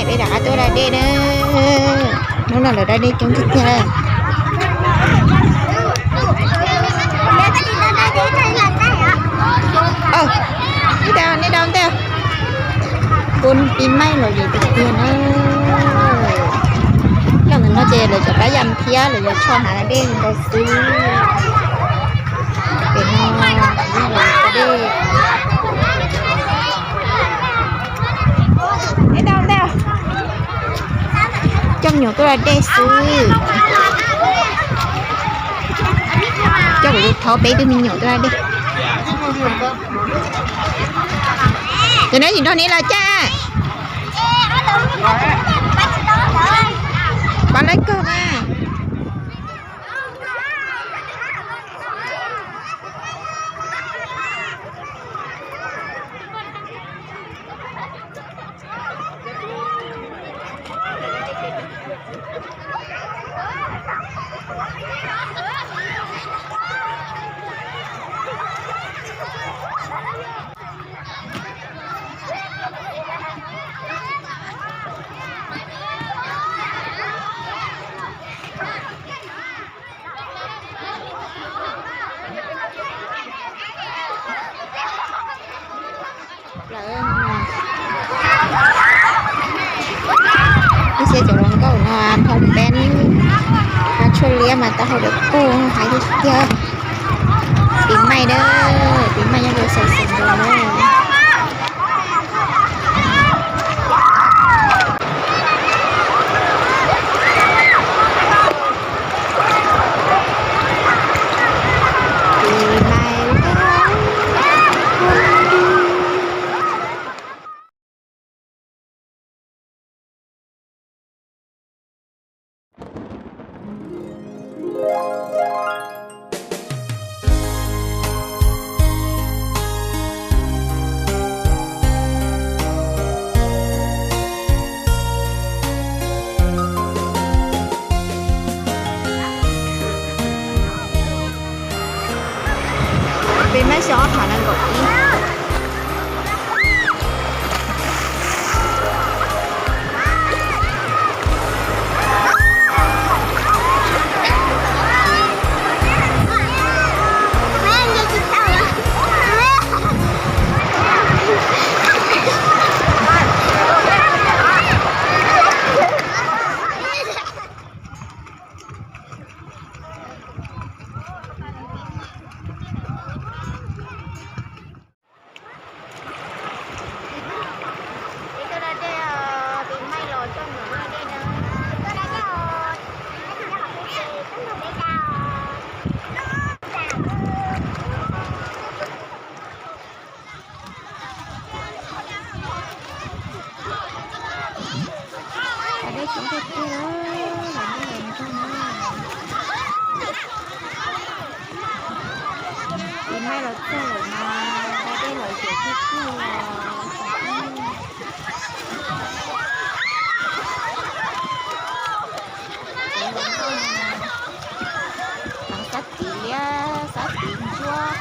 Peb rov qab tuaj da dej na. Hnub no lawv da dej coob tiag tiag. Nej da ntej, pub pib maij los zem tiag tiag na. Coj ntawm no ces lawv cov kab yas thiab lawv yuav tsho hav da dej ntawd xwb. Pem no da dej. Nej da ntej, coj me nyuam tuaj da dej xwb. Coj kuv tus thov peb tug me nyuam tuaj da dej. Ces neb tsis nrog neb los cas? Pab lawv kawg mas. Lawv, ib txhia cov hluas nkauj no thoob peeb, tshuaj liab mas tau hau dawm kuj hais tiag tiag. Pib maij na, pib maij nyob rau xaus xaus ntawd na. Peb maij xyoo ob phav nees nkaum ib. Dej coob tiag tiag, los nej los nrog na. Pib maij los txog lawm mas da dej los zem tiag tiag os. Cov hluas nkauj no, sab tiv liab sab tiv ntsuab.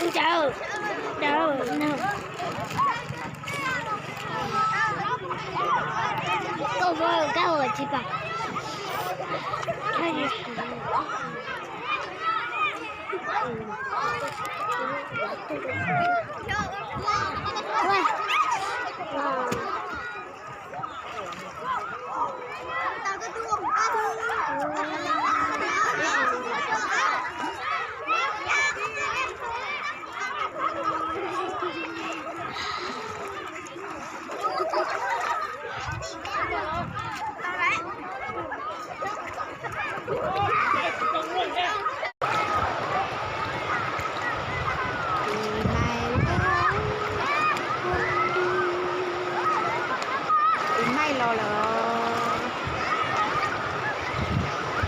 Ntawd, ntawd, no. Koj ua kab ua tsis pom. Tus maij los lawm.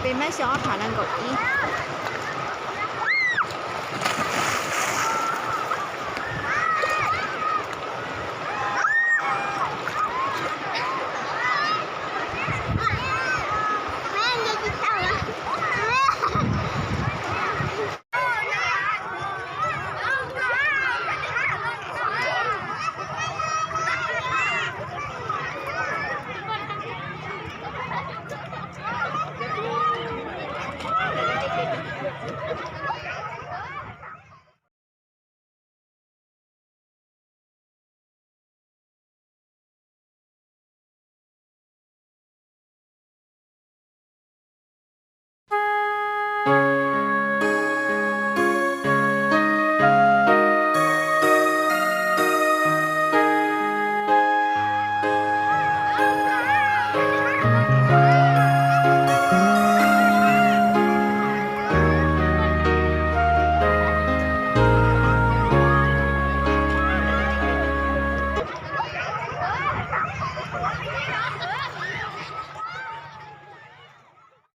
Peb maij xyoo ob phav nees nkaum ib.